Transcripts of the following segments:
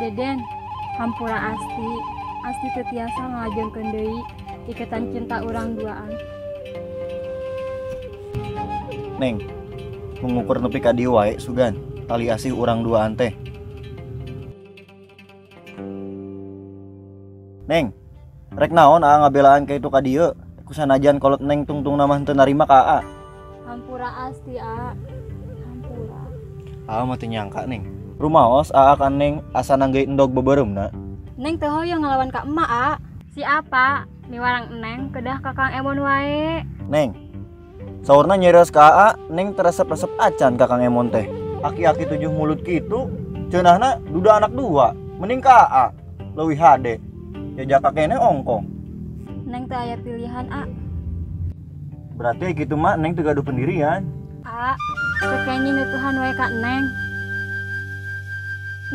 Deden, hampura Asti. Asti teu tiasa ngalajengkeun deui ikatan cinta urang duaan. Neng, mengukur nepi ka dieu wae sugan tali asih urang duaan teh. Neng, rek naon aa ngabelaan ka itu ka dieu? Ku sanajan kolot neng tungtungna mah henteu narima ka aa. Hampura Asti, aa. Hampura. Aa mah teu nyangka, Neng. Rumaos aa ka Neng asa nanggeuy endog beubeuremna. Neng teu hoyong ngalawan ka emak, aa. Si apa? Miwarang Neng kedah ka Kang Emon wae. Neng, saurna nyerios ka aa, Neng teresep-resep acan ka Kang Emon teh. Aki-aki tujuh mulut kitu, ceunahna duda anak dua, mending ka aa leuwih hade. Jajaka keneh ongkoh. Neng teu aya pilihan, a. Berarti gitu mah Neng teu gaduh pendirian. A, teu kenging neutuhan wae ka Neng.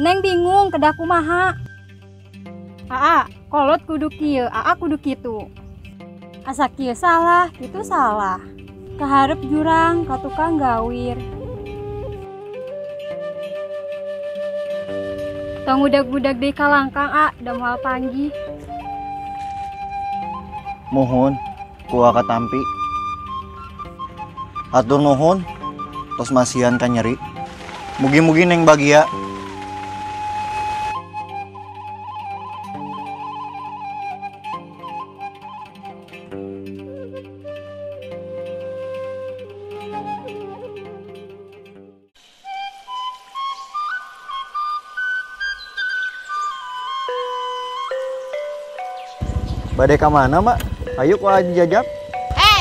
Neng bingung kedah kumaha. Aa, kolot kudu kieu, aa kudu kitu. Asa kieu salah, kitu salah. Kaharep jurang, ka tukang gawir. Tong udag-udag deui ka langkang, a, da moal panggih. Muhun, ku aa katampi. Hatur nuhun, tos masihan ka nyeri. Mugi-mugi Neng bagia. Bade ka mana, Mak? Ayo ku aja jajab.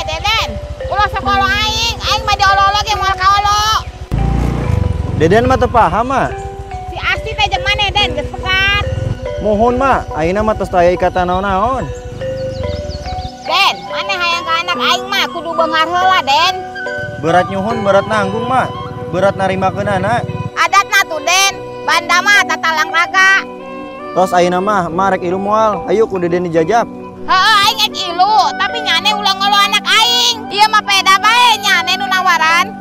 Deden, ulah sekolah aing, aing mah diolo-olo ge moal kaolo. Deden mah teu paham, Mak. Si Asti teh jeung maneh, Den, geus pekat. Muhun, Mak, ayeuna mah tos taya ikatan naon-naon. Den, maneh hayang ka anak aing mah kudu beunghar heula, Den. Berat nyuhun, berat nanggung, Mak. Berat narimakeunana. Adatna tuh, Den. Banda mah tatalang raga. Tos ayeuna mah Mak rek ilu moal. Ayo ku Deden dijajab. Heeh, aing ek ilu, tapi nyane ulah ngolo anak aing. Ieu mah peda bae nyane nu nawaran.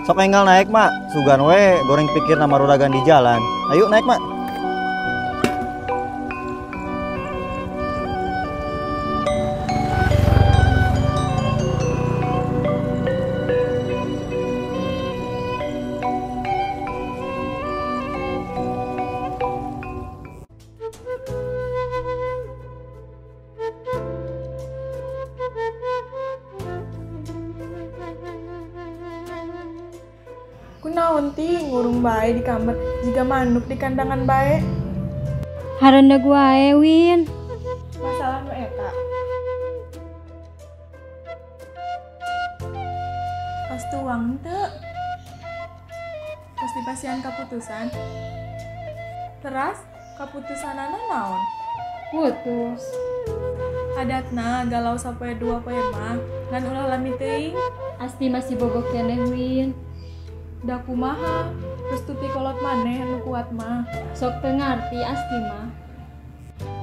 Sok enggal naik, Mak. Sugan we goreng pikirna maruragan di jalan. Ayo naik, Mak. Kunaon ti ngurung bae di kamar jiga manuk di kandangan bae. Hareundeg wae, Win. Masalah nu eta. Tos tuang teu. Tos dipasihan kaputusan. Teras kaputusanana naon? Putus. Adatna galau sapoe dua poe mah ngan ulah lami teuing. Asti masih bogoh keneh, Win. Da kumaha, restu ti kolot maneh nu kuat mah. Sok teu ngarti Asti mah.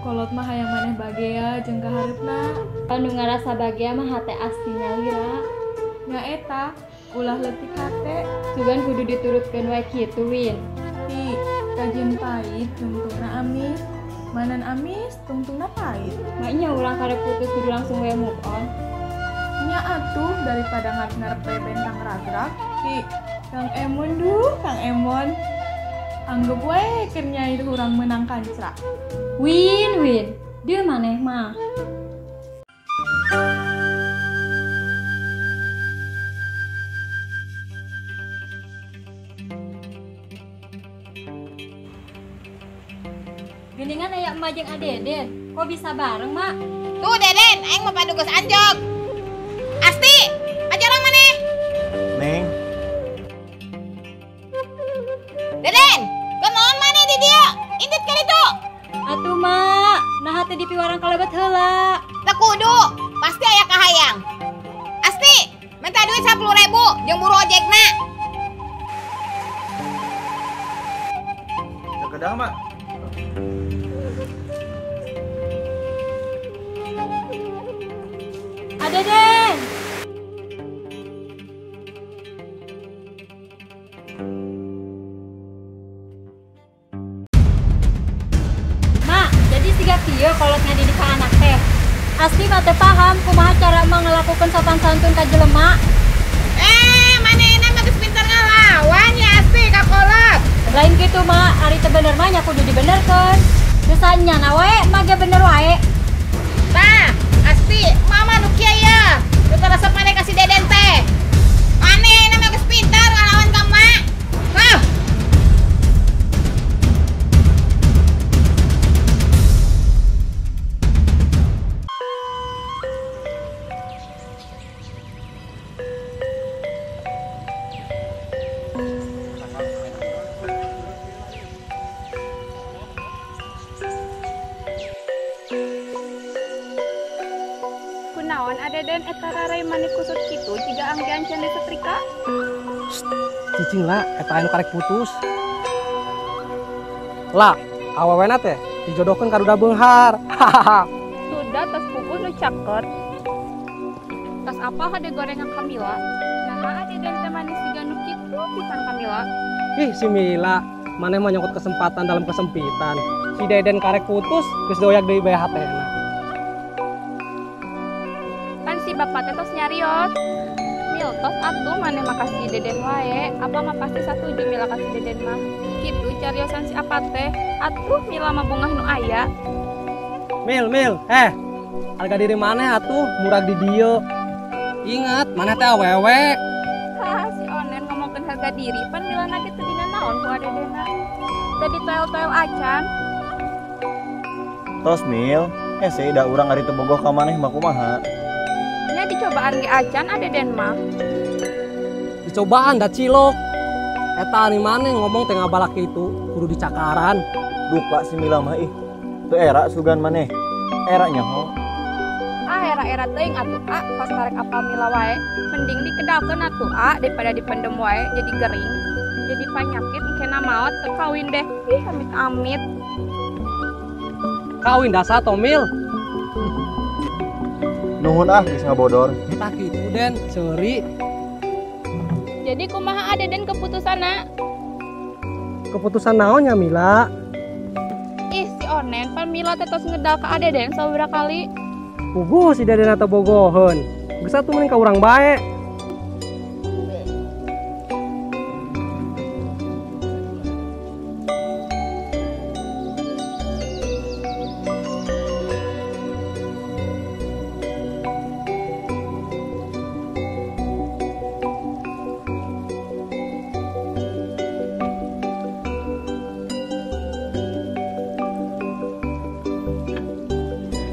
Kolot mah hayang maneh bagea jeung kahareupna. Anu ngarasa bagea mah hate Asti nyalira. Nya eta, ulah leutik hate. Sugan kudu diturutkeun wae kitu, Win. Ti, kajeun pait tungtungna amis. Manan amis tungtungna pait. Maknya urang karek putus kudu langsung we move on. Nya atuh daripada ngarep-ngarep we bentang ragrak. Ti, Kang Emon duh, Kang Emon. Anggep we keur nyair urang meunang kancra. Win, Win, dieu maneh mah. Geuningan aya emak jeung Adeden, kok bisa bareng, Mak? Tuh Deden, aing mah padu geus anjog. Asti, ajaran maneh. Neng. Deden, kunaon maneh di dieu? Indit ka ditu. Atuh, Mak, naha teu dipiwarang kalebet heula. Teu kudu, pasti aya kahayang. Asti, minta duit 10.000 jeung buru ojekna. Teu kedah, Mak. Asti mah teu paham kumaha cara emak ngalakukeun sopan santun ka jelema. Manehna mah geus pinter ngalawan ya Asti ka kolot. Lain kitu mah, ari teu bener mah nya kudu dibenerkeun. Geus nyana wae, mah ge bener wae. Tah, Asti, mama nu kieu ya. Nu teu resep maneh ka si Deden teh. Manehna mah geus pinter ngalawan ka emak. Hah. Kunaon Adeden eta rarai mani kusut kitu jiga anggean can disetrika? Cicing lah, eta anu karek putus. Lah, awewena teh dijodohkeun ka duda beunghar. Hahaha. Duda tos puguh nu caker. Tos apa hade gorengan ka Mila? Naha Adeden teh manis jiga nu kitu pisan ka Mila? Ih, si Mila, maneh mah nyokot kesempatan dalam kesempitan. Si Deden karek putus, geus doyak deui bae hatena. Kan si bapak teh tos nyarios. Mil tos atuh maneh mah kasih Deden wae, apa mah pasti satuju Mila kasih Deden mah. Kitu cariosan si apa teh, atuh Mila mah bungah nu aya. Mil, harga diri maneh atuh murag di dieu. Ingat, maneh teh awewe. Hah, si Onen ngomongkeun harga diri, pan Mila na ge teu dina naon ku adedena. Tadi toel-toel acan. Tos Mil, hese da urang ari teu bogoh ka maneh mah kumaha? Nya dicobaan ge acan Adeden mah. Dicobaan da cilok. Eta ani maneh ngomong teh ngabalak kitu, kudu dicakaran. Duka si Mila mah ih. Teu era sugan maneh. Era nyaho. Ah, era-era teuing atuh a, kos karek apal Mila wae. Mending dikedalkeun atuh a daripada dipendem wae jadi gering. Jadi panyakit engkena maot teu kawin deh. Ih, amit-amit. Kawin dasa to Mil. Nuhun ah geus ngabodor. Tah kitu Den, seuri. Jadi kumaha Adeden keputusanna? Keputusan naon nya Mila? Ih, si Onen pan Mila teh tos ngedal ka Adeden sababaraha kali. Puguh si Deden atau bogoheun. Geus atuh mending ka urang bae.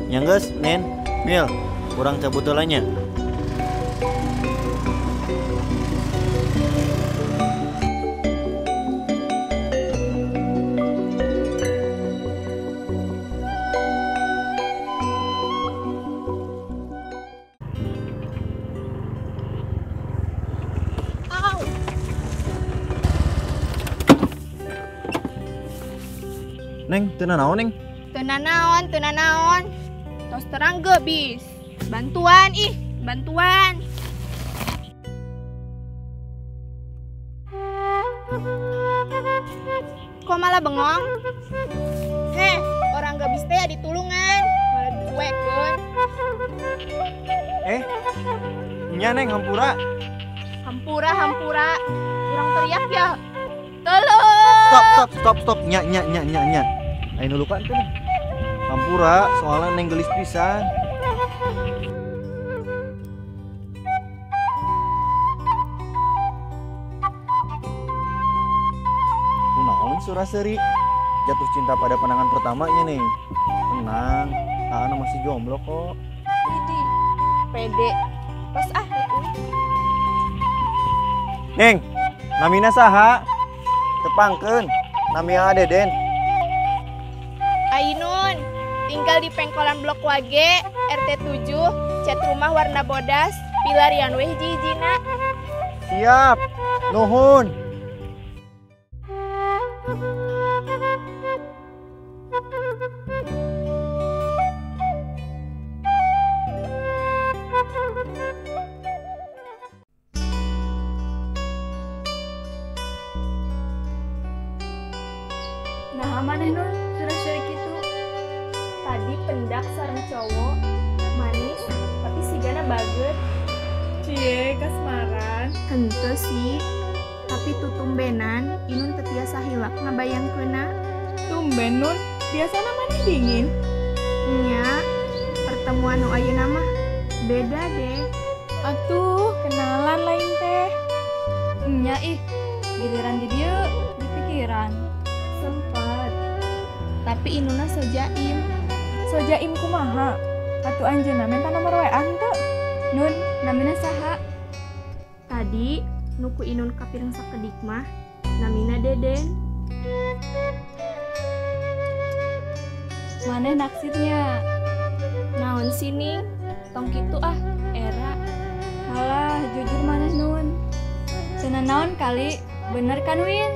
Nya geus, Nen. Mil, urang cabut heula nya. Au. Neng, teu nanaon, Neng? Teu nanaon, teu nanaon. Tos terang geubis. Bantuan ih, bantuan. Kok malah bengong? Heh, orang geubis teh ditulungan, malah dicuekeun. Nya Neng hampura. Hampura, hampura. Urang teriak ya. Tolong. Stop, stop, stop, stop. Nya, nya, nya, nya, nya. Ayo nu lupa teh. Hampura, soalnya Neng gelis pisan. Kunaon suraseri? Jatuh cinta pada pandangan pertamanya nih. Tenang, Ana masih jomblo kok. Idi, pede. Tos ah, Neng, namina saha? Tepangkeun, nami Deden. Ainun, tinggal di Pengkolan Blok Wage, RT 7, cat rumah warna bodas, pilarian weh hiji-hijina. Siap, nuhun. Nah, maneh Nun, surah-suri kitu. Tadi pendak sareng cowok, bager. Cie, kasmaran. Henteu sih. Tapi tutumbenan Inun teu tiasa hilap ngabayangkeunna. Tumben Nun, biasana maneh dingin. Nya, pertemuan nu ayeuna mah beda deh. Atuh, kenalan lain teh. Nya ih, giliran di dieu di pikiran. Sempet. Tapi Inuna so jaim. So jaim kumaha? Atuh anjeunna minta nomor WA henteu? Nun, namina saha? Tadi nu ku Inun kapireng sakedik mah namina Deden. Maneh naksirnya. Naon sih Ning? Tong kitu ah, era. Halah, jujur maneh Nun. Cenah naon kali, bener kan Win?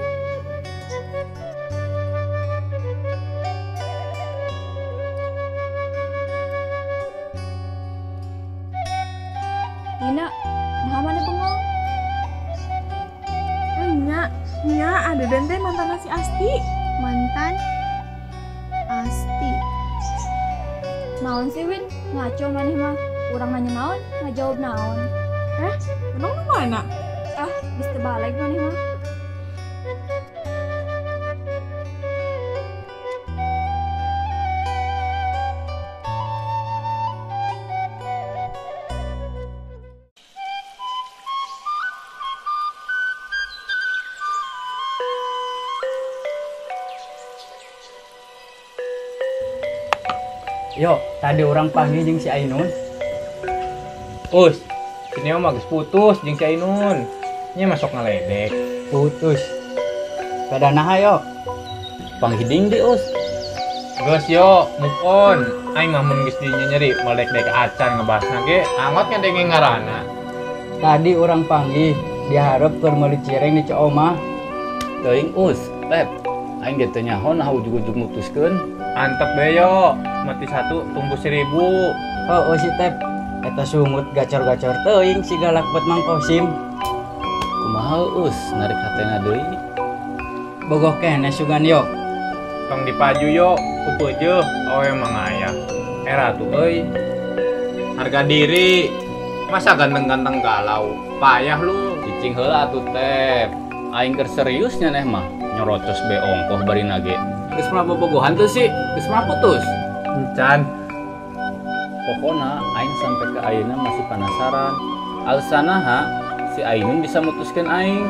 Wina, naha maneh bengong? Nya, ada Deden teh mantan si Asti. Mantan Asti. Naon sih Win? Ngaco maneh mah. Urang nanya naon, ngajawab naon. Emang nu mana? Ah, geus teu balik maneh mah. Yo, tadi orang panggil jeung si Ainun. Us, si Neo mah geus putus jeung si Ainun. Nya masuk ngaledek. Putus. Beda naha yo. Panghiding di us. Geus yo, move on. Aing mah mun geus dinyeri meledek acan ngebahasna ge, angot ngadenge ngaranna. Tadi orang panggil, diharap keur meuli cireng di Cooma. Teuing us, Tep. Aing ge teu nyaho naha ujug-ujug mutuskeun. Antep be yo, mati satu tumbuh 1000. Oh, si Tep. Eta sungut gacor-gacor teuing si galak buat Mang Kosim. Kumaha us narik hatena deui? Bogoh keneh sugan yo. Tong dipaju yo, kupeujeuh awe mangaya. Era tuh euy. Harga diri. Masa ganteng-ganteng galau, payah lu. Cicing heula atuh Tep. Aing keur serius nyaneh mah nyorocos be ongkoh bari nage. Geus mah bobogohan teu sih, geus mah putus. Encan. Pokona aing sampai ke ayeuna masih penasaran. Alasan naha si Ainun bisa mutuskeun aing.